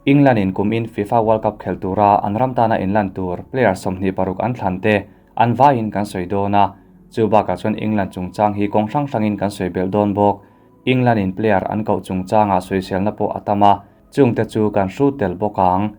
England in kum in FIFA World Cup khel tura an ram tana inlan tur player 26 an thlan te an vaiin kan sawi dawn a, chu bakah chuan England chungchang hi kawng hrang hrangin kan sawi belh dawn bawk. England in player an koh chungchangah sawiselna pawh a tam a, chungte chu kan hrut tel bawk ang.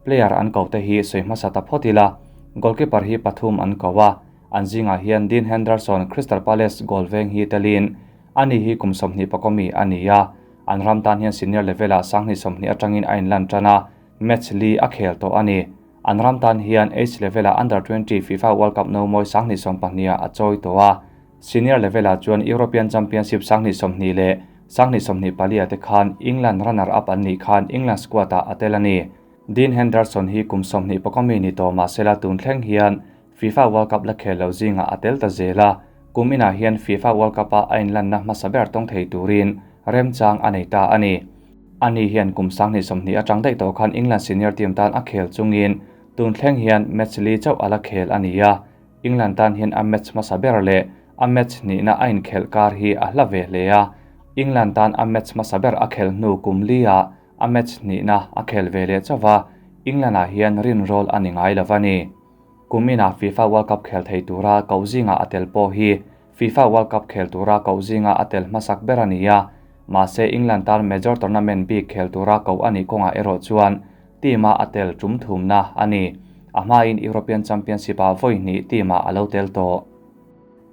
Player an koh te hi sawi hmasa ta phawt ila, goalkeeper hi pathum an ko a, an zingah hian Dean Henderson Crystal Palace goal veng hi telin ani hi kum 20 mi a ni a, an ram tan hian senior level ah 2020 atangin a inlan tan a, match li a khel tawh a ni. An ram tan hian age level ah under 20 FIFA World Cup no mawi 2020 ah a chawi tawh a, senior level ah chuan European Championship 2020 leh 2024 te khan England runner up an nih khan England squad ah a tel a ni. Dean Henderson hi kum 20 mi ni tawh mahsela tun thleng hian FIFA World Cup la khel lo zinga a tel ta zel a, kum inah hian FIFA World Cup a a inlanna hmasa ber tawng thei turin remchang a nei ta a ni. Ani hian kum 2020 atang daih tawh khan England senior team tan a khel chungin tun thleng hian match li chauh a la khel a ni a, England tan hian a match hmasa ber leh a match hnihna a inkhel kar hi a hla ve hle a, England tan a match hmasa ber a khel hnu kum li ah a match hnihna a khel ve leh chauh a, England ah hian rin rawl a ni ngai lo a ni. Kum inah FIFA World Cup khel thei tura koh zinga a tel pawh hi FIFA World Cup khel tura koh zinga a tel hmasak ber a ni a, mahse England tan major tournament bik khel tura koh a nih kawngah erawh chuan team a a tel tum thumna a ni. A hmain European Championship ah vawi hnih team ah a lo tel tawh.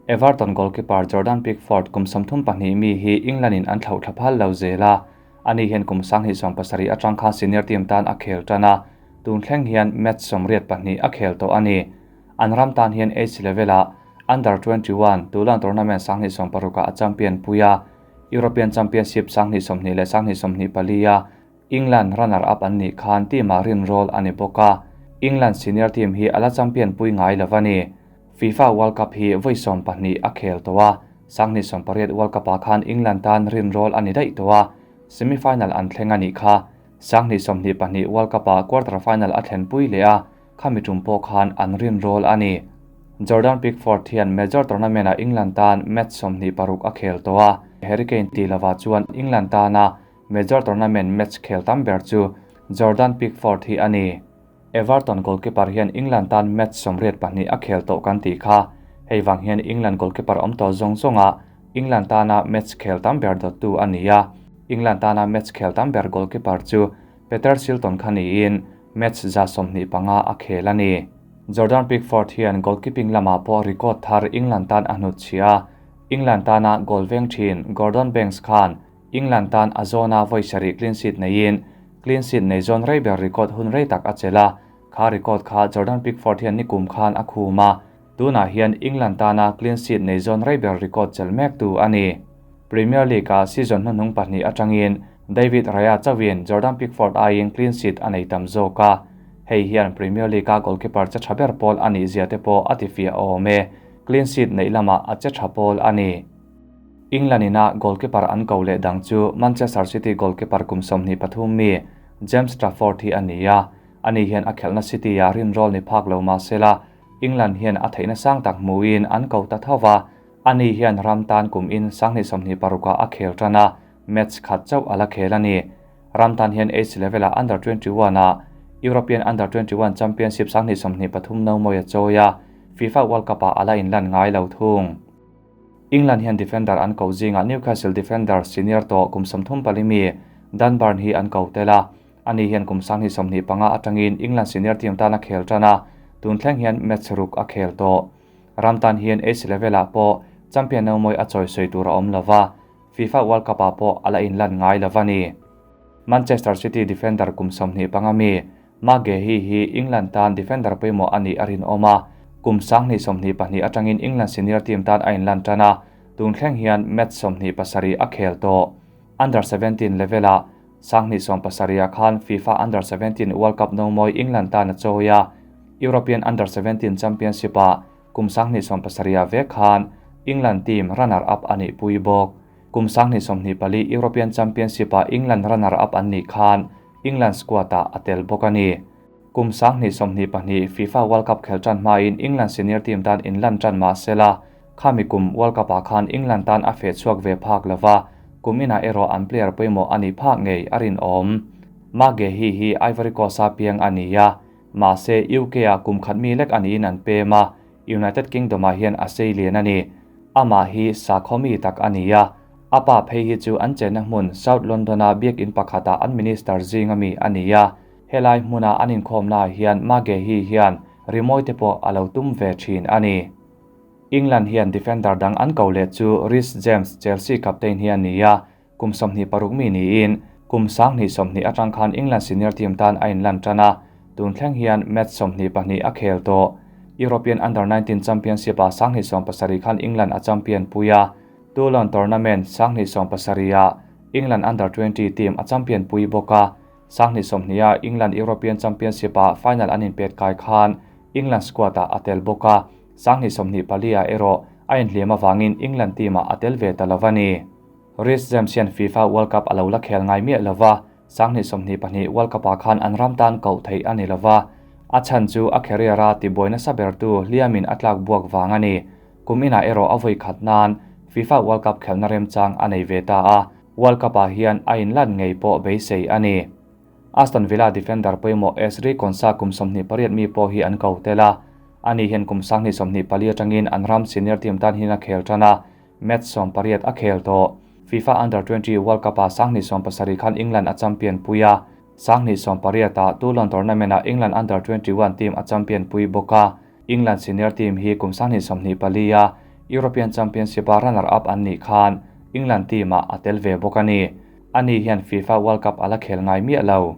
Everton goalkeeper Jordan Pickford kum 32 mi hi England in an thlauh thla phal lo zel a, ani hian kum 27 atang khan senior team tan a khel tan a, tun thleng hian match 82 a khel tawh a ni. An ram tan hian age level ah under 21 Toulon tournament 2026 a champion puia, European Championship 2020 leh 2024 a England runner up an nih khan team ah rin rawl a ni bawk a, England senior team hi ala champion pui ngai lo a ni. FIFA World Cup hi vawi 12 a khel tawh a, 2028 World Cup ah khan England tan rin rawl a ni daih tawh a, semi-final an thleng a nih kha. 2022 World Cup ah quarter final a thlen pui leh a, khami tum pawh khan an rin rawl a ni. Jordan Pickford hian major tournament ah England tan match 26 a khel tawh a, Harry Kane ti lova chuan England tana major tournament match khel tam ber chu Jordan Pickford hi a ni. Everton goalkeeper hian England tan match 82 a khel tawh kan ti kha, hei wang hian England goalkeeper awm tawh zawng zawnga England tana match khel tam ber dawttu a ni a, England tana match khel tam ber goalkeeper chu Peter Shilton kha niin match 125 a khel a ni. Jordan Pickford hian goalkeeping lamah pawh record thar England tan a hnut chhia, England tana goal veng thin Gordon Banks khan England tan a zona vawi sarih clean sheet neiin clean sheet nei zawn rei ber record hun rei tak a chela, kha record kha Jordan Pickford hian nikum khan a khum a, tunah hian England tana clean sheet nei zawn rei ber record chel mek tu a ni. Premier League a season hnuhnung pahnih atangin David Raya chawin Jordan Pickford aiin clean sheet a nei tam zawk a, hei hian Premier League a goalkeeper che tha ber pawl a nih zia te pawh a ti fiah awm e, clean sheet neih lamah a che tha pawl a ni. England ina goalkeeper an ko leh dang chu Manchester City goalkeeper kum 23 mi James Trafford hi a ni a, ani hian a khelhna City a rin rawl ni phak lo mahsela England hian a theihna sang tak hmuin an ko ta thova, ani hian ram tan kum in 2026 a khel tan a, match khat chauh a la khel a ni. Ram tan hian age level ah under 21 a European under 21 Championship 2023 no mawi a chawi a, FIFA World Cup ah ala inlan ngai lo thung. England hian defender an ko zinga Newcastle defender senior to kum 34 mi Dan Burn hi an ko tela, ani hian kum 2025 atangin England senior team tan a khel tan a, tun thleng hian match ruk a khel tawh. Ram tan hian age level ah pawh champion no mawi a chawi sawi tur a awm lova, FIFA World Cup ah pawh ala inlan ngai lova ni. Manchester City defender kum 25 mi Marc Guehi hi England tan defender pawimawh a nih a rin awm a, kum 2022 atangin England senior team tan a inlan tan a, tun thleng hian match 27 a khel tawh. Under 17 level ah 2027 khan FIFA Under 17 World Cup no mawi England tan a chawi a, European Under 17 Championship ah kum 2027 ve khan England team runner up a nih pui bawk. Kum 2024 European Championship ah England runner up an nih khan England squad ah a tel bawk a ni. Kum 2022 FIFA World Cup khel tan hmain England senior team tan inlan tan mahsela, khami kum World Cup ah khan England tan a fe chhuak ve phak lova, kum ina erawh an player pawimawh a nih phak ngei a rin awm. Marc Guehi hi Ivory Coast-a piang a ni a, mahse UK-ah kum khat mi lek a niin an pem a, United Kingdom-ah hian a sei lian a ni. Amah hi sakhaw mi tak a ni a, a pa phei hi chu an chenna hmun South London-a biakin pakhatah an minister zinga mi a ni a, helai hmuna an inkhawmnaah hian Marc Guehi hian rimawi te pawh a lo tum ve thin a ni. England hian defender dang an ko leh chu Reece James, Chelsea captain hi a ni a, kum 26 mi niin kum 2020 atang khan England senior team tan a inlan tan a, tun thleng hian match 22 a khel tawh. European Under-19 Championship-ah 2017 khan England a champion pui a, Toulon Tournament 2017-ah England Under-20 team a champion pui bawk a, 2020-a England European Championship-ah final an inpet kai khan England squad-ah a tel bawk a, 2024-ah erawh a inhliam avangin England team-ah a tel ve ta lo a ni. Reece James hian FIFA World Cup a lo la khel ngai miah lo va, 2022 World Cup-ah khan an ram tan koh theih a ni lo va, a chhan chu a career-a tibuai nasa bertu hliamin a tlak buak vang a ni. Kum inah erawh a vawi khat nan FIFA World Cup khelna remchang a nei ve ta a, World Cup-ah hian a inlan ngei pawh beisei a ni. Aston Villa defender pawimawh Ezri Konsa kum 28 mi pawh hi an ko tel a, ani hian kum 2024 atangin an ram senior team tan hian a khel tan a, match 18 a khel tawh. FIFA Under-20 World Cup-ah 2017 khan England a champion pui a, 2018-ah Toulon Tournament-ah England Under-21 team a champion pui bawk a, England senior team hi kum 2024-a European Championship-a runner-up an nih khan England team-ah a tel ve bawk a ni. Ani hian FIFA World Cup a la khel ngai miah lo.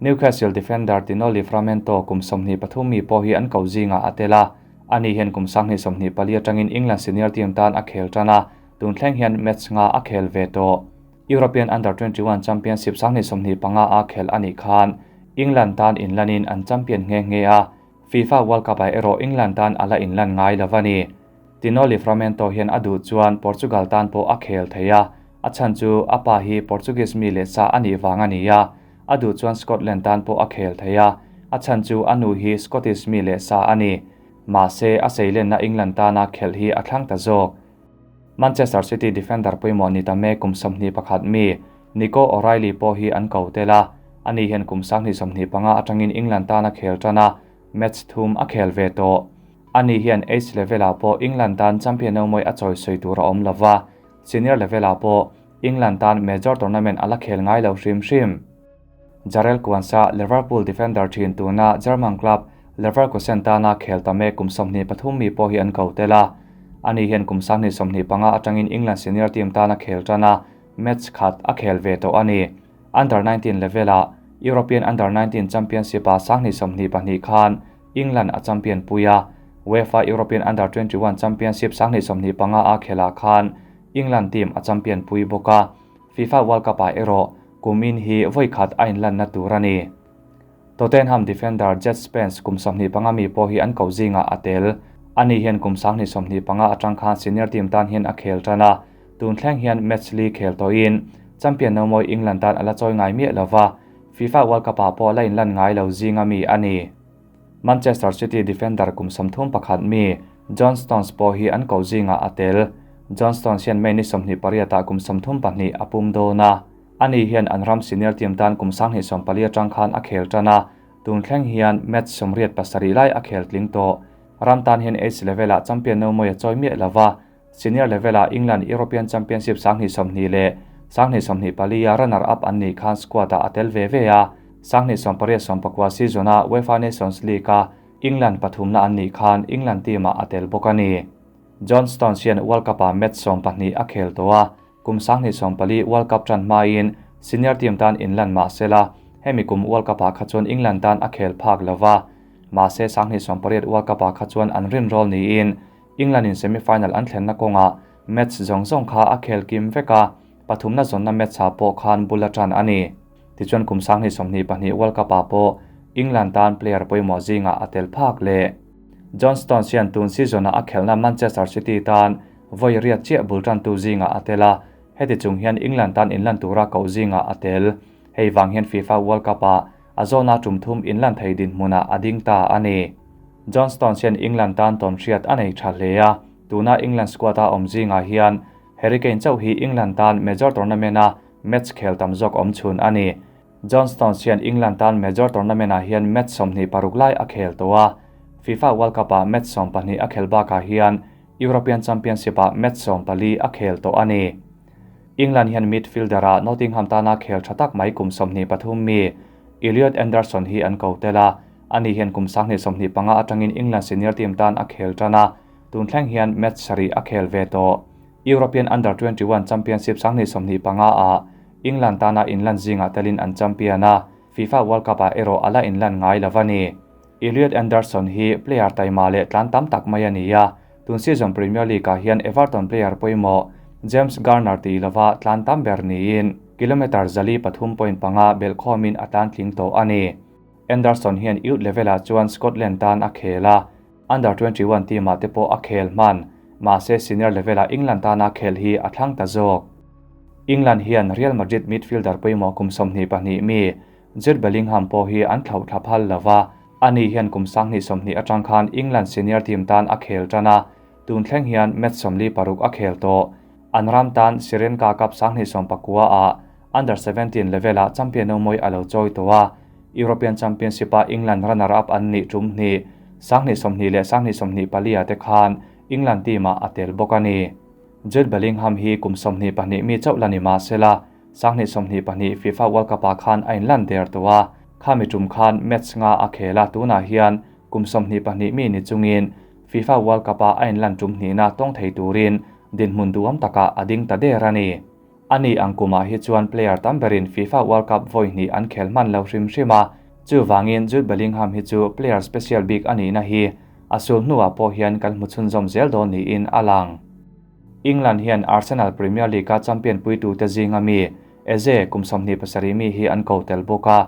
Newcastle defender Tino Livramento kum 23 mi pawh hi an ko zingah a tel a, ani hian kum 2024 atangin England senior team tan a khel tan a, tun thleng hian match nga a khel ve tawh. European Under-21 Championship 2025 a khel a nih khan England tan inlanin an champion nghe nghe a, FIFA World Cup-ah erawh England tan a la inlan ngai lo a ni. Tino Livramento hian a duh chuan Portugal tan pawh a khel thei a, a chhan chu a pa hi Portuguese mi leh sa a nih vang a ni a, a duh chuan Scotland tan pawh a khel thei a, a chhan chu a nu hi Scottish mi leh sa a ni. Mahse, a seilenna England tana khelh hi a thlang ta zawk. Manchester City defender pawimawh ni ta mek kum 21 mi Nico O'Reilly pawh hi an ko tel a, ani hian kum 2025 atangin England tana khel tan a, match thum a khel ve tawh. Ani hian age level-ah pawh England tan champion no mawi a chawi sawi tur a awm lo va, senior level-ah pawh England tan major tournament a la khel ngai lo hrim hrim. Jarell Quansah, Liverpool defender thin tuna German club Leverkusen tana khel ta mek kum 23 mi pawh hi an ko tel a, ani hian kum 2025 atangin England senior team tana khel tan a, match khat a khel ve tawh a ni. Under-19 level-ah European Under-19 Championship-ah 2022 khan England a champion pui a, UEFA European Under-21 Championship 2025 a khelah khan England team a champion pui bawk a, FIFA World Cup-ah erawh kumin hi vawi khat a inlanna tur a ni. Tottenham defender Djed Spence kum 25 mi pawh hi an ko zingah a tel. Ani hian kum 2025 atang khan senior team tan hian a khel tan a, tun thleng hian match li khel tawhin champion no mawi England tan a la chawi ngai miah lo va, FIFA World Cup-ah pawh la inlan ngai lo zinga mi a ni. Manchester City defender kum 31 mi John Stones pawh hi an ko zingah a tel. John Stones hian May ni 28-ah kum 32 a pum dawn a, ani hian an ram senior team tan kum 2024 atang khan a khel tan a, tun thleng hian match 87 lai a khel tling tawh. Ram tan hian age level-ah champion no mawi a chawi miah lo va, senior level-ah England European Championship 2020 leh 2024-a runner-up an nih khan squad-ah a tel ve ve a, 2018-19 season-a UEFA Nations League-a England pathumna an nih khan England team-ah a tel bawk a ni. John Stones hian World Cup-ah match 12 a khel tawh a, kum 2024 World Cup tan hmain senior team tan inlan mahsela hemi kum World Cup-ah kha chuan England tan a khel phak lo va, mahse 2028 World Cup-ah kha chuan an rin rol niin England in semi-final an thlenna kawngah match zawng zawng kha a khel kim vek a, pathumna zawnna match ah pawh khan bul a tan a ni. Tichuan kum 2022 World Cup-ah pawh England tan player pawimawh zingah a tel phak le. John Stones hian tun season-ah a khelna Manchester City tan vawi riat chiah bul tantu zingah a tel a, heti chung hian England tan inlan tura koh zingah a tel. Hei vang hian FIFA World Cup-ah a zawna tum thum inlan thei dinhmunah a ding ta a ni. John Stones hian England tan tawn hriat a nei tha hle a, tuna England squad-a awm zingah hian Harry Kane chauh hi England tan major tournament-a match khel tam zawk awm chhun a ni. John Stones hian England tan major tournament-ah hian match 26 lai a khel tawh a, FIFA World Cup-ah match 12 a khel bakah hian European Championship-ah match 14 a khel tawh a ni. England hian midfielder-ah Nottingham tana khel tha tak mai kum 23 mi Elliot Anderson hi an ko tel a, ani hian kum 2025 atangin England senior team tan a khel tan a, tun thleng hian match sarih a khel ve tawh. European Under 21 Championship 2025-ah England tana inlan zingah telin an champion a, FIFA World Cup-ah erawh ala inlan ngai lo a ni. Elliot Anderson hi player taima leh tlan tam tak mai a ni a, tun season Premier League-ah hian Everton player pawimawh James Garner tih lova tlan tam ber niin kilometre 403.5 belhkhawmin a tlan tling tawh a ni. Anderson hian youth level-ah chuan Scotland tan a khel a, Under 21 team-ah te pawh a khel hman, mahse senior level-ah England tana khel hi a thlang ta zawk. England hian Real Madrid midfielder pawimawh kum 22 mi Jude Bellingham pawh hi an thlauh thla phal lova, ani hian kum 2020 atang khan England senior team tan a khel tan a, tun thleng hian match 46 a khel tawh. An ram tan Sirenka Cup 2019-ah Under 17 level-ah champion no moi a lo chawi tawh a, European Championship-ah England runner-up an nih tum hnih 2020 leh 2024 te khan England team-ah a tel bawk a ni. Jude Bellingham hi kum 22 mi chauh la ni mahsela 2022 FIFA World Cup-ah khan a inlan der tawh a, khami tum khan match nga a khel a, tunah hian kum 22 mi ni chungin FIFA World Cup-ah a inlan tum hnihna tawng thei turin dinhmun duam takah a ding ta der a ni. Ani ang kumah hi chuan player tam berin FIFA World Cup vawi hnih an khel hman lo hrim hrim a, chuwangin Jude Bellingham hi chu player special bik ani na hi a sul hnuah pawh hian kan hmu chhunzawm zel dawn niin a lang. England hian Arsenal Premier League-a champion puitu te zinga mi Eze kum 27 mi hi an ko tel bawk a,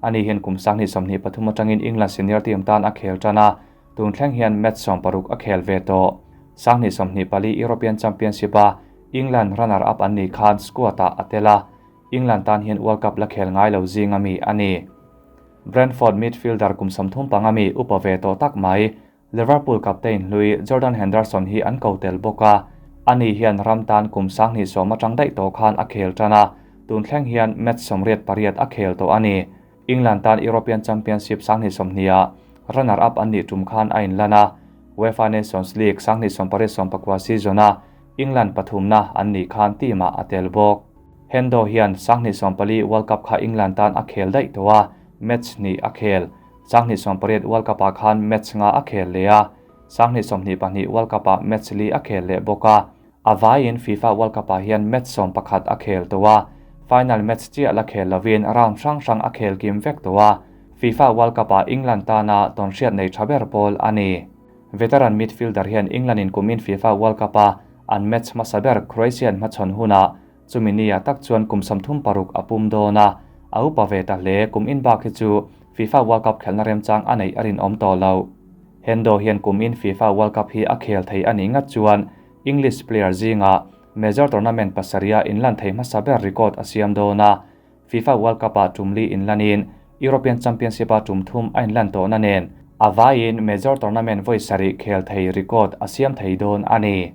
ani hian kum 2023 atangin England senior team tan a khel tan a, tun thleng hian match 60 a khel ve tawh. 2024 European Championship-a England runner-up an ni khan squad-ah a tel a, England tan hian World Cup la khel ngai lo zinga mi a ni. Brentford midfielder kum 35 mi upa ve tawh tak mai Liverpool captain hlui Jordan Henderson hi an ko tel bawk a, ani hian ram tan kum 20 atang daih tawh khan a khel tan a, tun thleng hian match 88 a khel tawh a ni. England tan European Championship 2020-ah runner-up an nih tum khan a inlan a, UEFA Nations League 2019 season-a England pathumna an nih khan team-ah a tel bawk. Hendo hian 2024 World Cup kha England tan a khel daih tawh a, match hnih a khel. 2028 World Cup-ah khan match nga a khel leh a, 2022 World Cup-ah match li a khel leh bawk a, a vaiin FIFA World Cup-ah hian match 11 a khel tawh a, final match chiah la khel lovin round hrang hrang a khel kim vek tawh a, FIFA World Cup-ah England tana tawnhriat nei tha ber pawl a ni. Veteran midfielder hian England in kumin FIFA World Cup-a an match hmasa ber Croatian hmachhawn hunah chumi nia tak chuan kum 36 a pum dawn a, a upa ve ta hle kum in bak hi chu FIFA World Cup khelna remchang a nei a rinawm tawh lo. Hendo hian kum in FIFA World Cup hi a khel thei a ni ngat chuan English player zinga major tournament pasaria inlan thei hmasa ber record a siam dawn a, FIFA World Cup-ah tum li inlanin European Championship-a tum thum a inlan tawh na nen a vaiin major tournament vawi sarih khel thei record a siam thei dawn a ni.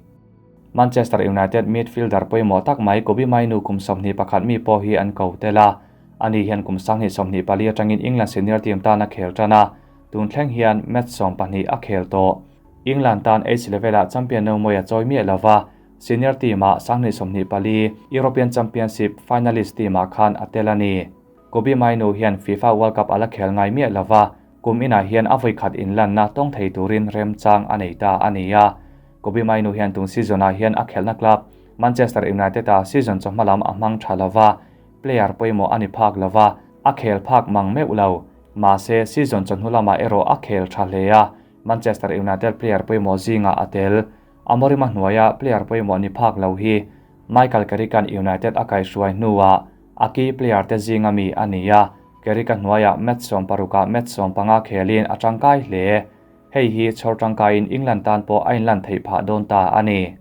Manchester United midfielder pawimawh tak mai Kobbie Mainoo kum 21 mi pawh hi an ko tel a, ani hian kum 2024 atangin England senior team tan a khel tan a, tun thleng hian match 12 a khel tawh. England tan age level-ah champion no moi a chawi miah lova, senior team-ah 2024 European Championship finalist team-ah khan a tel a ni. Kobbie Mainoo hian FIFA World Cup ala khel ngai miah lova, kum inah hian a vawi khat inlanna tawng thei turin remchang a nei ta a ni a. Kobbie Mainoo hian tun season-ah hian a khelna club Manchester United-a season chawhma lam a hmang tha lova, player pawimawh a ni phak lova, a khel phak mang meuh lo. Mahse season chawhnu lamah erawh a khel tha hle a, Manchester United player pawimawh zinga a tel. Amorim a hnuaia player pawimawh ni phak lo hi Michael Carrick-a'n United a kaihhruai hnuah a key player te zinga mi a ni a, Carrick a hnuaia match 16-ah match 15 khelin a tangkai hle. Hei hi chhawr tangkaiin England tan pawh a inlan theih phah dawn ta a ni.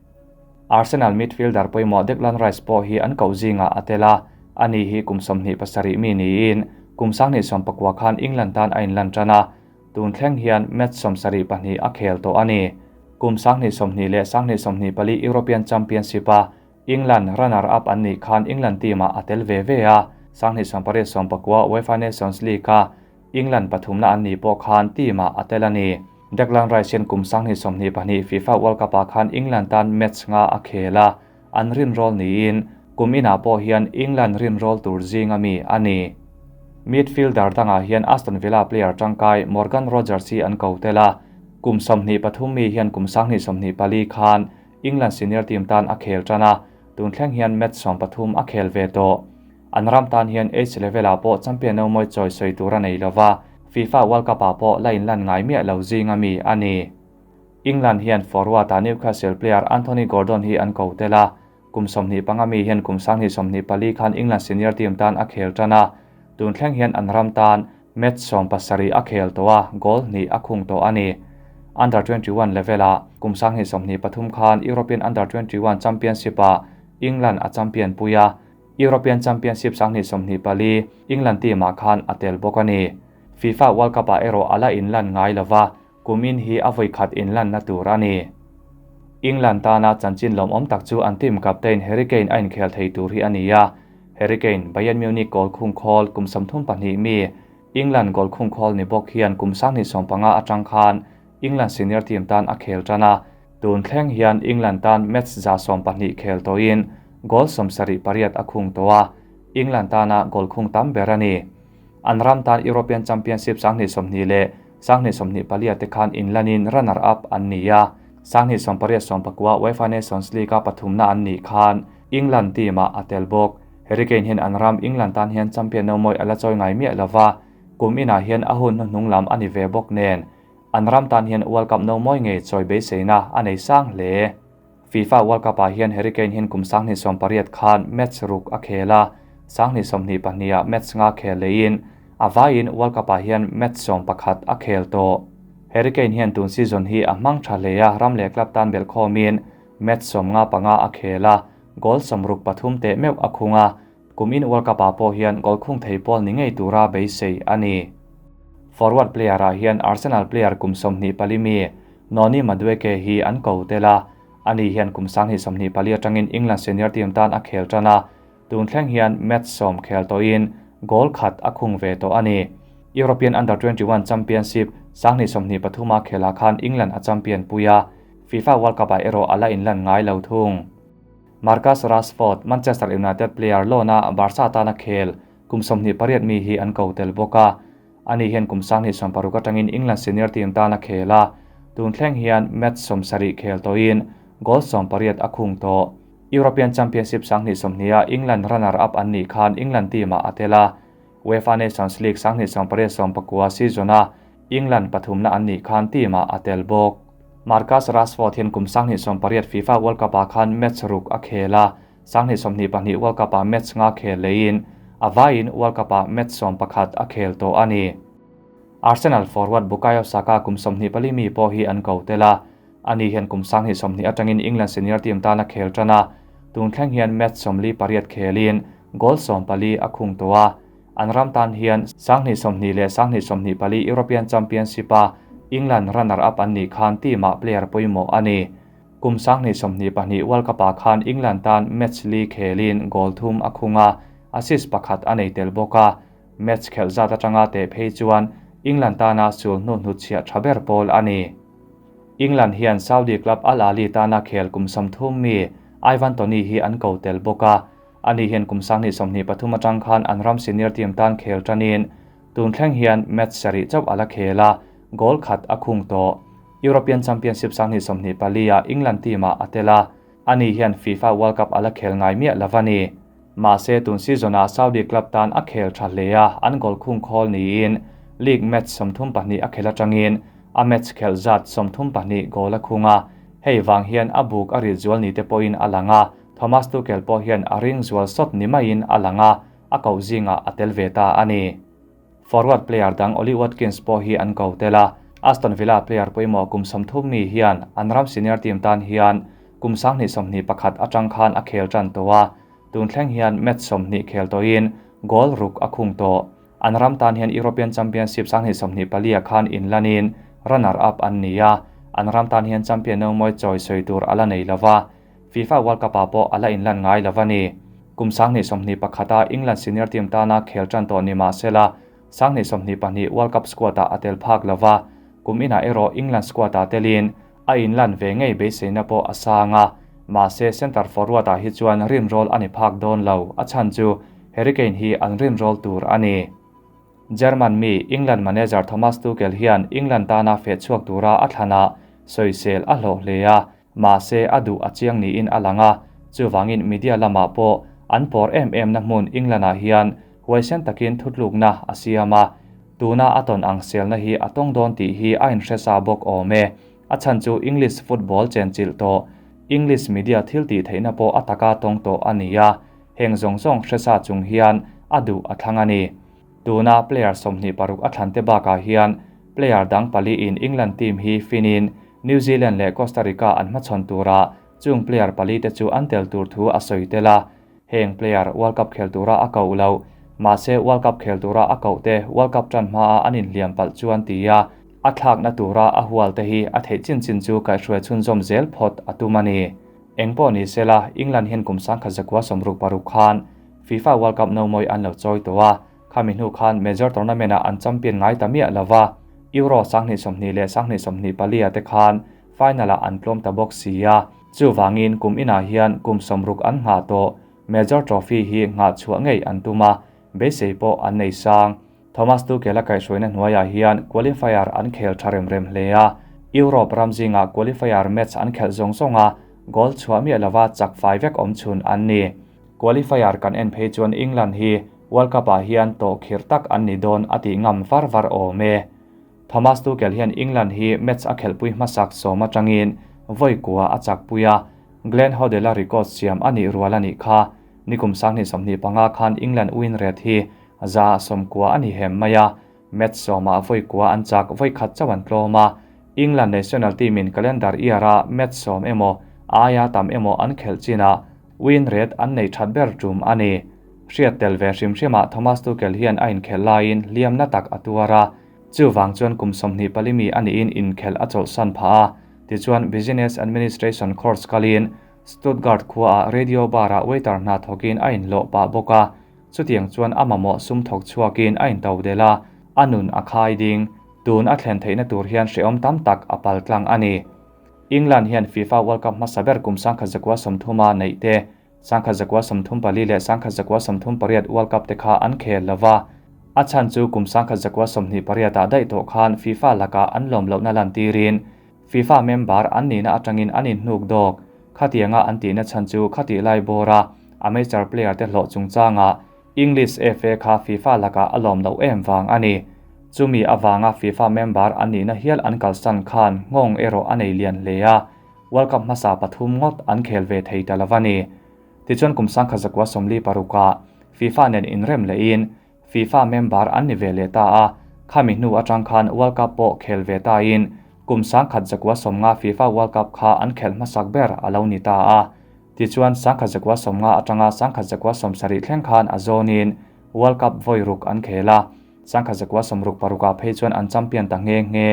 Arsenal midfielder pawimawh Declan Rice pawh hi an koh zinga a tel a, ani hi kum 27 mi niin kum 2019 khan England tan a inlan tan a, tun thleng hian match 72 a khel tawh a ni. Kum 2020 leh 2024 European Championship-a England runner-up an nih khan England team-ah a tel ve ve a. 2018-19 UEFA Nations League-a England pathumna an nih pawh khan team-ah a tel a ni. Declan Rice hian kum 2022 FIFA World Cup-ah khan England tan match nga a khel a, an rinrawl niin kum inah pawh hian England rinrawl tur zinga mi a ni. Midfielder dangah hian Aston Villa player tangkai Morgan Rogers hi an ko tel a, kum 23 mi hian kum 2024 khan England senior team tan a khel tan a, tun thleng hian match 13 a khel ve tawh. An ram tan hian age level-ah pawh champion no mawi chawi sawi tur a nei lova, FIFA World Cup-ah pawh la inlan ngai miah lo zinga mi a ni. England hian forward-ah Newcastle player Anthony Gordon hi an ko tel a, kum 25 mi hian kum 2024 khan England senior team tan a khel tan a, tun thleng hian an ram tan match 17 a khel tawh a, goal hnih a khung tawh a ni. Under 21 level-ah kum 2023 khan European Under 21 Championship-ah England a champion puia, European Championship 2024 England team-ah khan a tel bawk a ni. FIFA World Cup-ah erawh ala inlan ngai lova, kumin hi a vawi khat inlan na tur a ni. England tana chanchin lawmawm tak chu an team captain Harry Kane a inkhel thei tur hi a ni a. Harry Kane, Bayern Munich goal khung khawl kum 32 mi, England goal khung khawl ni bawk hian kum 2015 atang khan England senior team tan a khel tan a, tun thleng hian England tan match za 12 khel tawhin goal 78 a khung tawh a, England tana goal khung tam ber a ni. An ram tan European Championship 2020 leh 2024 te khan inlanin runner up an ni a, 2018-19 UEFA Nations League a pathumna an nih khan England team-ah a tel bawk. Harry Kane hian an ram England tan hian champion no mawi ala chawi ngai miah lova, kum inah hian a hun hnuhnung lam a ni ve bawk nen. An ram tan hian World Cup no mawi ngei chawi beiseina a nei sang hle. FIFA World Cup-ah hian Harry Kane hian kum 2018 khan match ruk a khel a, 2022-ah match nga khel leiin a vaiin World Cup-ah hian match 11 a khel tawh. Harry Kane hian tun season hi a hmang tha hle a, ram leh club tan bel khawmin match 55 a khel a, goal 63 te meuh a khung a, kumin World Cup-ah pawh hian goal khung thei pawl ni ngei tura beisei a ni. Forward player-ah hian Arsenal player kum 24 mi Noni Madueke hi an ko tel a, ani hian kum 2024 atangin England senior team tan a khel tan a, tun thleng hian match 10 khel tawhin goal khat a khung ve tawh a ni. European Under 21 Championship 2023 a khela khan England a champion puia, FIFA World Cup-ah erawh ala inlan ngai lo thung. Marcus Rashford, Manchester United player lona Barca tana khel kum 28 mi hi an ko tel bawk a, ani hian kum 2026 atangin England senior team tana khel a, tun thleng hian match 70 khel tawhin goal 18 a khung tawh. European Championship 2020 a England runner up an nih khan England team-ah a tel a, UEFA Nations League 2018-19 season-a England pathumna an nih khan team-ah a tel bawk. Marcus Rashford hian kum 2018 FIFA World Cup-ah khan match ruk a khel a, 2022 World Cup-ah match nga khel leiin a vaiin World Cup-ah match 11 a khel tawh a ni. Arsenal forward Bukayo Saka kum 24 mi pawh hi an ko tel a, ani hian kum 20 atangin England senior team tana khel tan a, tun thleng hian match 48 khelin goal 14 a khung tawh a, an ram tan hian 2020 leh 2024 European Championship-a England runner up an nih khan team-ah player pawimawh a ni. Kum 2022 World Cup-ah khan England tan match li khelin goal thum a khung a, assist pakhat a nei tel bawk a, match khelh zat atanga te phei chuan England tana sul hnu hnuchhiah tha ber pawl a ni. England hian Saudi club Al Ahly tana khel kum 30 mi Ivan Toney hi an ko tel bawk a, ani hian kum 2023 atang khan an ram senior team tan khel tanin tun thleng hian match sarih chauh ala khel a, goal khat a khung tawh. European Championship 2024 a England team-ah a tel a, ani hian FIFA World Cup ala khel ngai miah lova ni. Mahse tun season-ah Saudi club tan a khel tha hle a, an goal khung khawl niin league match 32 a khel atangin a match khel zat 32 goal a khung a, hei wang hian a buk a ri zual ni te pawhin a lang a, Thomas Tuchel pawh hian a ring zual sawt ni maiin a lang a, a ko zinga a tel ve ta a ni. Forward player dang Oli Watkins pawh hi an ko tel a, Aston Villa player pawimawh kum 30 mi hian an ram senior team tan hian kum 2021 atang khan a khel tan tawh a, tun thleng hian match 20 khel tawhin goal ruk a khung tawh. An ram tan hian European Championship 2024 khan inlanin runner up an ni a, an ram tan hian champion no mawi chawi sawi tur ala nei lova, FIFA World Cup-ah pawh ala inlan ngai lova ni. Kum 2021 a England senior team tana khel tan tawh ni mahsela 2022 World Cup squad ah a tel phak lova, kum inah erawh England squad ah telin a inlan ve ngei beiseina pawh a sang a, mahse centre forward ah hi chuan rinrawl a ni phak dawn lo, a chhan chu Harry Kane hi an rinrawl tur a ni. German mi England manager Thomas Tuchel hian England tana feh chhuak tura a thlanah sawisel a hlawh hle a, mahse a duh a chiang niin a lang a, chuvangin media lamah pawh an pawr em em na hmun England ah hian huaisen takin thutlukna a siam a, tuna a tawn ang selna hi a tawng dawn tih hi a inhre sa bawk awm e. A chhan chu English football chenchilh tawh, English media thil tih theihna pawh a taka tawng tawh a ni a, heng zawng zawng hre sa chung hian a duh a thlang a ni. Tuna player 26 a thlan te bakah hian player dang pali in England team hi finin New Zealand leh Costa Rica an hmachhawn tura chung player pali te chu an tel tur thu a sawi tel a, heng player World Cup khel tura a koh lo, mahse World Cup khel tura a koh te World Cup tan hmaa an inhliam palh chuan ti a, a thlakna tura a hual te hi a theih chin chin chu kaihhruai chhunzawm zel phawt a tum a ni. Engpawh ni sela, England hian kum 1966 khan FIFA World Cup no mawi an lo chawi tawh a, khami hnu khan major tournament ah an champion ngai ta miah lova, Euro 2020 leh 2024 ah te khan final ah an tlawm ta bawk si a, chuvangin kum inah hian kum 60 an nghah tawh major trophy hi nghah chhuah ngei an tum a, beisei pawh an nei sang. Thomas Tuchel a kaihhruaina hnuaiah hian qualifier an khel tha rem rem hle a, Europe ram zingah qualifier match an khelh zawng zawng a, goal chhuah miah lova chak fai vek awm chhun an ni. Qualifier kan en phei chuan England hi World Cup ah hian tawh khirh tak an ni dawn a tih ngam var var awm e. Thomas Tuchel hian England hi match a khelhpui hmasak sawm atangin vawi kua a chakpui a, Glenn Hoddle a record siam a nih rual a nih kha. Nikum 2025 khan England win rate hi 90% a ni hem mai a, match sawmah vawi kua an chak vawi khat chauh an tlawm a, England national team in calendar year a match sawm emaw aia tam emaw an khelh chinah win rate an nei that ber tum a ni. Hriat tel ve hrim hrimah Thomas Tuchel hian a inkhelh laiin hliamna tak a tuar a, chuvang chuan kum 24 mi a niin inkhelh a chawlhsan phah a, tichuan business administration course kalin Stuttgart khuaah radio bar ah waiter hna thawkin a inhlawh pah bawk a, chutiang chuan a mamawh sum thawk chhuakin a into del a, a nun a khai ding, tun a thlen theihna tur hian hreawm tam tak a pal tlang a ni. England hian FIFA World Cup hmasa ber kum 1930 a neih te, 1934 leh 1938 World Cup te kha an khel lova, a chhan chu kum 1928 ah daih tawh khan FIFA lakah an lawm lohna lan tirin FIFA member an nihna atangin an inhnuk dawk, khatianga an tihna chhan chu khati lai bawra amateur player te hlawh chungchanga English FA kha FIFA lakah a lawm loh em vang a ni. Chumi avanga FIFA member an nihna hial an kalsan khan nghawng erawh a nei lian hle a, World Cup hmasa pathum ngawt an khel ve thei ta lova ni. Tichuan kum 1946 ah FIFA nen inrem lehin FIFA member an ni ve leh ta a, khami hnu atang khan World Cup pawh khel ve ta in kum 1950 FIFA World Cup kha an khelh hmasak ber a lo ni ta a. Tichuan 1950 atanga 1970 thleng khan a zawnin World Cup vawi ruk an khel a, 1966 ah phei chuan an champion ta nge nge.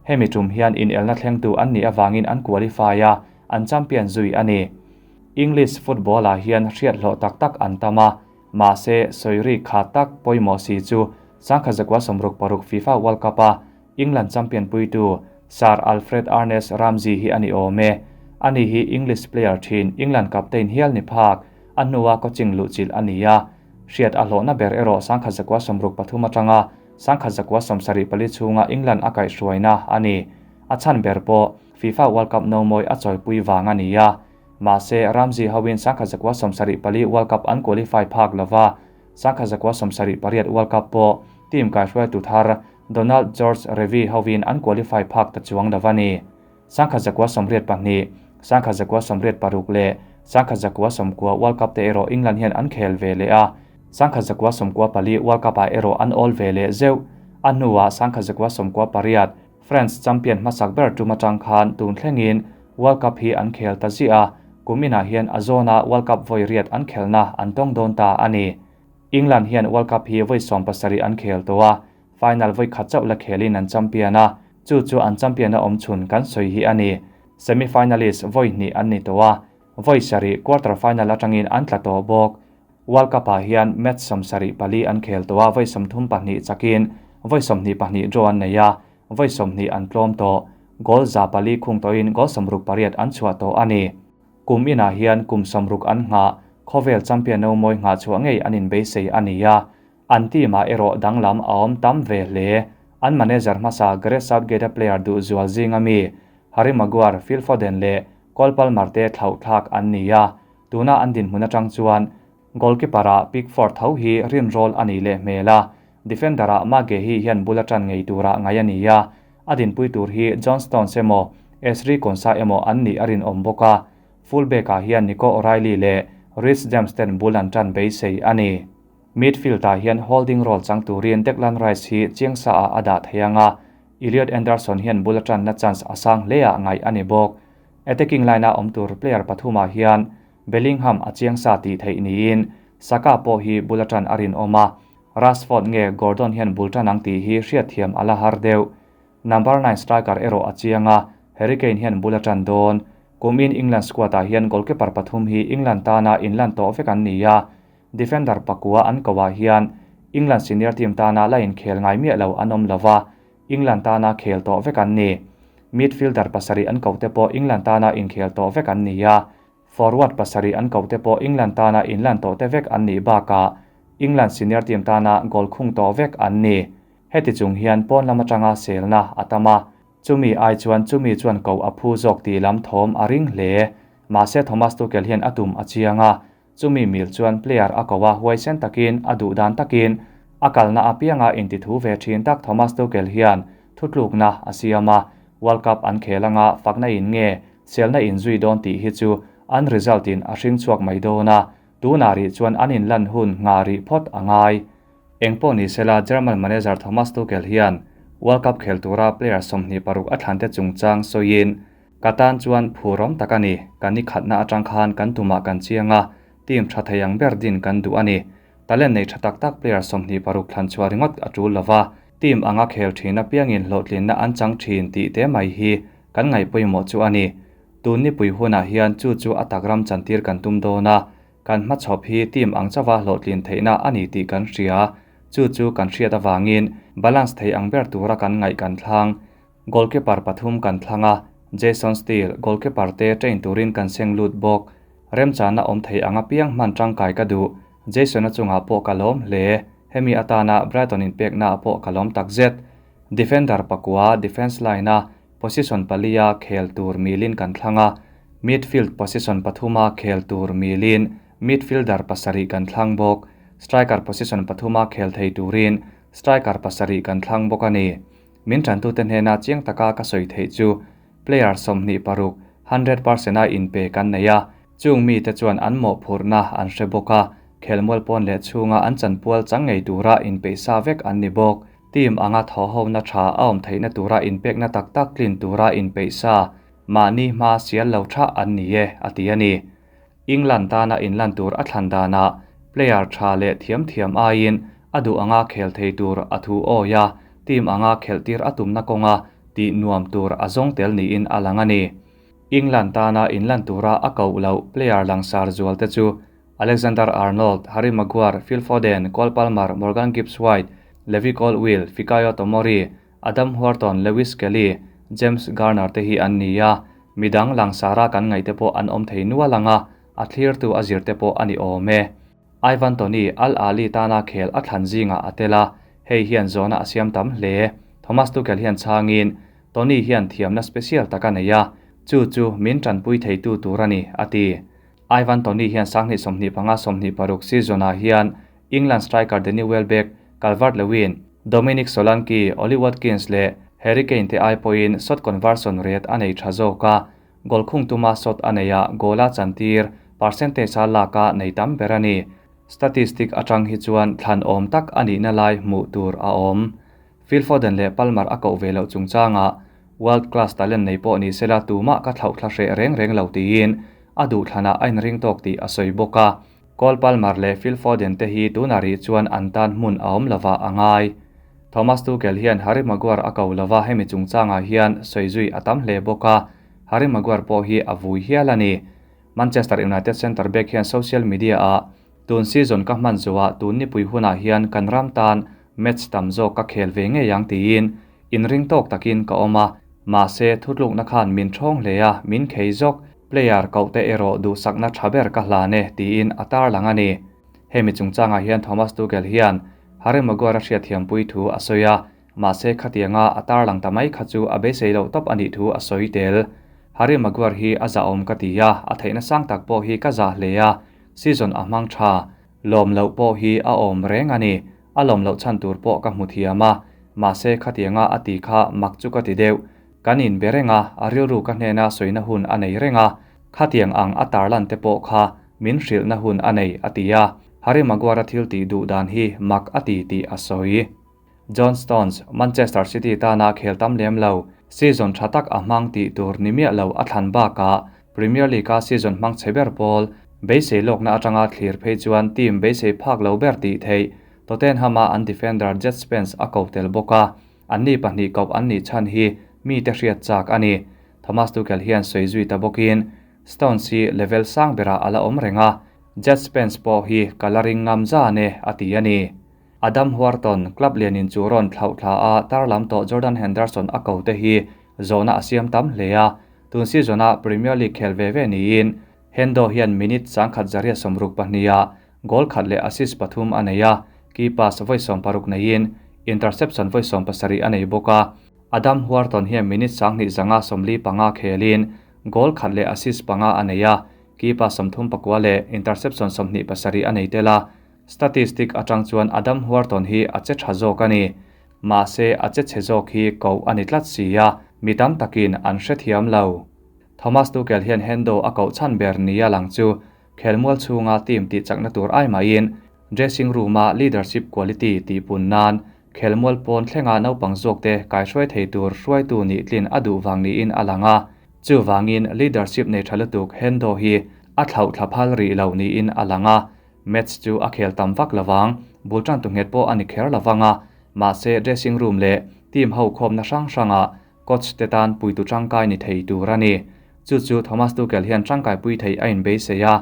Hemi tum hian inelna thlengtu an nih awangin an qualify a, an champion zui a ni. English football ah hian hriat hlawh tak tak an tam a, mahse sawi kha tak pawimawh si chu 1966 FIFA World Cup a England champion puitu Sir Alfred Ernest Ramsey hi ani awm e. Ani hi English player thin England captain hial ni phak a hnuah coaching luhchilh a ni a, hriat a hlawhna ber erawh 1963 atanga 1974 chhunga England a kaihhruaina a ni. A chhan ber pawh FIFA World Cup no mawi a chawipui vang a ni a, mahse Ramsey hoin 1974 World Cup an qualify phak lova, 1978 World Cup pawh team kaihhruaitu thar Donald George Revie hoin an qualify phak ta chuang lova ni. 1982, 1986 leh 1990 World Cup te erawh England hian an khel ve leh a, 1994 World Cup ah erawh an awl ve leh zeuh. A hnuah 1998 France champion hmasak ber tum atang khan tun thlengin World Cup hi an khel ta zia, kum inah hian a zawna World Cup vawi riat an khelna an tawng dawn ta a ni. England hian World Cup hi vawi 17 an khel tawh a, final vawi khat chauh la khelin an champion a, chu chu an champion a awm chhun kan sawi hi a ni. Semi-finalist vawi hnih an ni tawh a, vawi sarih quarter final atangin an tla tawh bawk. World Cup-ah hian match 74 an khel tawh a, vawi 32 chakin vawi 22 draw an nei a, vawi 20 an tlawm tawh. Goal 400 khung tawhin goal 68 an chhuah tawh a ni. Kum inah hian kum 60 an nghah, khawvel champion no mawi nghah chhuah ngei an inbeisei a ni a. An team-ah erawh danglam a awm tam ve hle. An manager hmasa Gareth Southgate-a player duh zual zinga mi Harry Maguire, Phil Foden leh Cole Palmer te thlauh thlak an ni a. Tuna an dinhmun atang chuan goalkeeper-ah Pickford tho hi rin rawl a nih leh hmel a, defender-ah Marc Guehi hian bul atan ngei turah ngai a ni a. A dinpui tur hi John Stones emaw Ezri Konsa emaw an nih a rinawm bawk a. Fullback-ah hian Nico O'Reilly leh Reece James ten bul an tan beisei a ni. Midfield-ah hian holding role chang turin Declan Rice hi chiang saah a dah thei ang a, Elliot Anderson hian bul atanna chance a sang hleah ngaih a ni bawk. Attacking line-a awm tur player pathumah hian Bellingham a chiang sa tih theih niin Saka pawh hi bul atan a rinawm a, Rashford nge Gordon hian bul tan ang tih hi hriatthiam a la har deuh. Number 9 striker erawh a chiang a, Harry Kane hian bul atan dawn. Kumin England squad-ah hian goalkeeper pathum hi England tana inlan tawh vek an ni a, defender pakua an koah hian England senior team tana la inkhel ngai miah lo an awm lova, England tana khel tawh vek an ni. Midfielder pasarih an koh te pawh England tana inkhel tawh vek an ni a, forward pasarih an koh te pawh England tana inlan tawh te vek an nih bakah England senior team tana goal khung tawh vek an ni. Heti chung hian pawn lam atanga selna a tam a, chumi ai chuan chumi chuan koh a phu zawk tih lam thawm a ring hle. Mahse Thomas Tuchel hian a tum a chiang a, chumi mil chuan player a ko a, huaisen takin a duh dan takin a kalna apianga intithu ve thin tak Thomas Tuchel hian thutlukna a siam a, World Cup an khel anga fakna in nge selna in zui dawn tih hi chu an result in a hring chhuak mai dawn a, tunah rih chuan an inlan hun ngah rih phawt a ngai. Engpawh ni sela German manager Thomas Tuchel hian World Cup khel tura player 26 a thlan te chungchang sawiin ka tan chuan phurawm tak a ni, kan ni khatna atang khan kan tumah kan chiang a, team tha thei ang ber din kan duh a ni. Talent nei tha tak tak player 26 thlan chhuah ringawt a tul lova, team anga khel thin apiangin hlawhtlinna an chang thin tih te mai hi kan ngaih pawimawh chu a ni. Tun ni pui hunah hian chu chu a takram chantir kan tum dawn a, kan hmachhawp hi team ang chawa hlawhtlin theihna a ni tih kan hria, chu chu kan hriat awangin balance thei ang ber tura kan ngaih kan thlang. Goalkeeper pathum kan thlang a, Jason Steele goalkeeper te train turin kan seng lut bawk. Remchana awm thei ang apiang hman tangkai ka duh, Jason a chungah pawh ka lawm hle, hemi atana Brighton in pekna pawh ka lawm takzet. Defender pakua defense line a position palia khel tur milin kan thlang a, midfield position pathuma khel tur milin midfielder pasarih kan thlang bawk, striker position pathuma khel thei turin striker pasarih kan thlang bawk a ni. Min tantu te hnena chiang taka ka sawi theih chu player 26 100% a inpe kan nei a, chung mi te chuan an mawh phurna an hre bawk a, khelmual pawn leh chhunga an chanpual chang ngei tura inpeih sa vek an ni bawk. Team anga thaw ho na tha a awm theihna tura inpekna tak tak tlin tura inpeih sa mahni hma sial lo tha an ni e a ti a ni. England tana inlan tur a thlan dana player tha leh thiam thiam aiin a duh anga khel thei tur a thu awi a, team anga khel tir a tumna kawnga tih nuam tur a zawng tel niin a lang a ni. England tana inlan tura a koh loh player langsar zual te chu Alexander Arnold, Harry Maguire, Phil Foden, Cole Palmer, Morgan Gibbs-White, Levi Colwill, Fikayo Tomori, Adam Wharton, Lewis Kelly, James Garner te hi an ni a, midang langsara kan ngaih te pawh an awm thei nual anga, a thlir tu a zir te pawh a ni awm e. Ivan Toney, Al Ahly tana khel a thlan zinga a tel a, hei hian zawna a siam tam hle. Thomas Tuchel hian changin Toney hian thiamna special tak a nei a, chu chu min tanpui theitu tur a ni, a ti. Ivan Toney hian 2025-26 season-ah hian England striker Danny Welbeck, Calvert-Lewin, Dominic Solanke, Ollie Watkins leh Harry Kane te ai pawhin shot conversion rate a nei tha zawk a, goal khung tuma shot a nei a, goal a chantir percentage a lak a nei tam ber a ni. Statistic atang hi chuan thlan awm tak a nihna lai hmuh tur a awm. Phil Foden leh Palmer a koh ve loh chungchanga world class talent nei pawh ni sela tumah ka thlauh thla hreh reng reng lo tiin a duh thlanah a inring tawk tih a sawi bawk a. Cole Palmer leh Phil Foden te hi tunah rih chuan an tan hmun a awm lova a ngai. Thomas Tuchel hian Harry Maguire a ko lova hemi chungchangah hian sawi zui a tam hle bawk a, Harry Maguire pawh hi a vui hial a ni. Manchester United centre back hian social media a Tun season ka hman zawhah tun nipui hunah hian kan ram tan match tam zawk ka khel ve ngei ang tiin inring tawk takin ka awm a, mahse thutlukna khan min thawng hle a, min khei zawk. Player kohte erawh duhsakna tha ber ka hlan e tiin a tarlang a ni. Hemi chungchangah hian Thomas Tuchel hian Harry Maguire a hriatthiampui thu a sawi a, mahse khatianga a tarlang ta mai kha chu a beisei loh tawp a nih thu a sawi tel. Harry Maguire hi a zahawm ka ti a, a theihna sang tak pawh hi ka zah hle a, season a hmang tha, lawm loh pawh hi a awm reng a ni. A lawm loh chhan tur pawh ka hmu thiam a, mahse khatianga a ti kha mak chu ka ti deuh. Kan inbe reng a, a rilru ka hnena sawina hun a nei reng a, khatiang ang a tarlan te pawh kha min hrilhna hun a nei, a ti a. Harry Maguire-a thil tih duh dan hi mak a ti tih a sawi. John Stones, Manchester City tana khel tam lem lo, season tha tak a hmang tih tur ni miah lo a thlan bakah Premier League-a season hmang chhe ber pawl beisei lawkna atanga thlir phei chuan team beisei phak lo ber tih theih Tottenham-a an defender Djed Spence a ko tel bawk a, anni pahnih koh an nih chhan hi mite hriat chak a ni. Thomas Tuchel hian sawi zui ta bawkin Stones hi level sang berah a la awm reng a, Djed Spence pawh hi ka la ring ngam zan e, a ti a ni. Adam Wharton, club lianin chu rawn thlauh thla a, tarlam tawh Jordan Henderson a ko te hi zawhna a siam tam hle a, tun season-a Premier League khel ve ve niin Hendo hian minute 1162-ah goal khat leh assist pathum a nei a, key pass vawi 16 neiin interception vawi 17 a nei bawk a. Adam Wharton hian minute 2545 khelin goal khat leh assist panga a nei a, key pass 34 leh interception 27 a nei tel a. Statistic atang chuan Adam Wharton hi a che tha zawk a ni. Mahse a che chhe zawk hi koh a ni tlat si a, mi tam takin an hrethiam lo. Thomas Tuchel hian Hendo a koh chhan ber nia lang chu khelmual chhunga team tih chakna tur ai maiin dressing room-a leadership quality tih pun nan khelmual pawn thlenga naupang zawkte kaihruai thei tur hruaitu nih tlin a duh vang niin a lang a. Chuvangin leadership nei tha lutuk Hendo hi a thlauh thla phal rih lo niin a lang a. Match chu a khel tam vak lovang, bul tan tu nghet pawh a ni kher lovang a, mahse dressing room leh team ho khawmna hrang hrangah coach te tan puitu tangkai ni thei tur a ni. Chu chu Thomas Tuchel hian tangkai pui thei a inbeisei a,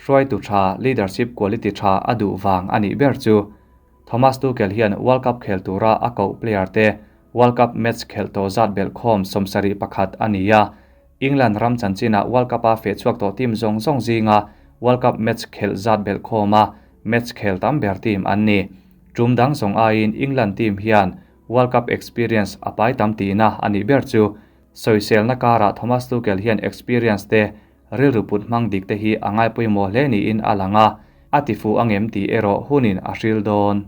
hruaitu tha leadership quality tha a duh vang a nih ber chu. Thomas Tuchel hian World Cup khel tura a koh player te World Cup match khel tawh zat belh khawm 71 a ni a. England ram chanchina World Cup-a feh chhuak tawh team zawng zawng zinga World Cup match khel zat belh khawm a, match khel tam ber team an ni. Tum dang zawng aiin England team hian World Cup experience a pai tam tihna a nih ber chu. Sawiselna karah Thomas Tuchel hian experience te rilru put hmang dik te hi a ngai pawimawh hle niin a lang a, a ti fuh angem tih erawh hunin a hril dawn.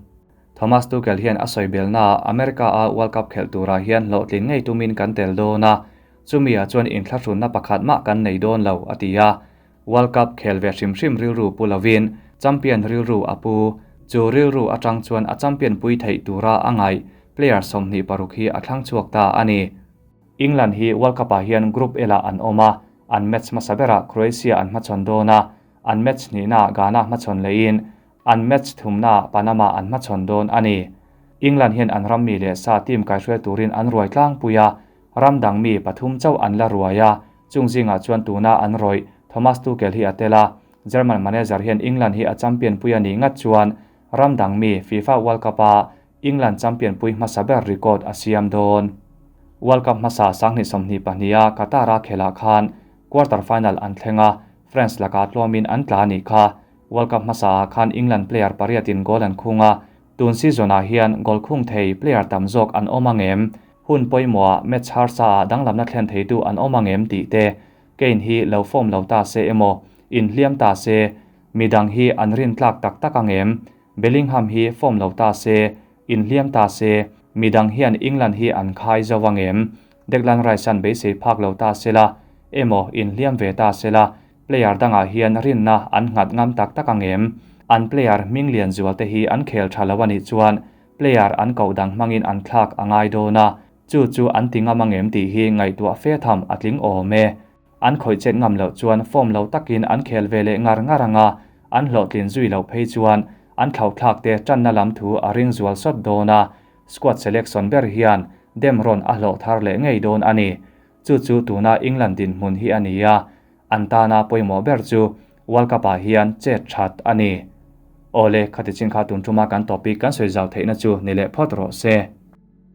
Thomas Tuchel hian a sawi belna America-a World Cup khelh turah hian hlawhtlin ngei tumin kan tel dawn a, chumia chuan inthlahrunna pakhat mah kan nei dawn lo a ti a. World Cup khel ve hrim hrim rilru pu lovin champion rilru a pu. Chu rilru atang chuan a champion pui theih tura a ngaih player 26 hi a thlang chhuak ta a ni. England hi World Cup-ah hian Group L-ah an awm a, an match hmasa berah Croatia an hmachhawn dawn a, an match hnihnaah Ghana hmachhawn lehin an match thumnaah Panama an hmachhawn dawn a ni. England hian an ram mi leh sa team kaihruai turin an ruai tlangpui a, ram dang mi pathum chauh an la ruai a, chung zingah chuan tuna an rawih Thomas Tuchel hi a tel a, German manager hian England hi a champion pui a nih ngat chuan ram dang mi FIFA World Cup-a England champion pui hmasa ber record a siam dawn. World Cup hmasa 2022-a Qatar-a khelah khan quarter final an thleng a, France laka tlawmin an tla nih kha. World Cup hmasa khan England player pariatin goal an khung a, tun season-ah hian goal khung thei player tam zawk an awm angem, hun pawimawh match harsa-ah danglamna thlen theitu an awm angem tih te, Kane hi lo form lo ta se emaw, inhliam ta se, midang hi an rin tlak tak tak angem, Bellingham hi form lo ta se, inhliam ta se, midang hian England hi an khai zo angem, Declan Rice an beisei phak lo ta sela, emaw inhliam ve ta sela, player dangah hian rinna an nghat ngam tak tak angem, an player hming lian zual te hi an khel tha lo anih chuan player an koh dang hmangin an thlak a ngai dawn a, chu chu an ti ngam angem tih hi ngaihtuah fe tham a tling awm e. An khawih chet ngam loh chuan form lo takin an khel ve leh ngar ngar anga, an hlawhtlin zui loh phei chuan an thlauhthlak te tanna lam thu a ring zual sawt dawn a, squad selection ber hian dem rawn a hlawh thar leh ngei dawn a ni. Chu chu tuna England dinhmun hi a ni a, an tana pawimawh ber chu World Cup-ah hian chet that a ni. Awle, khati chin kha tun tuma kan topic kan sawi zau theihna chu ni leh phawt rawh se.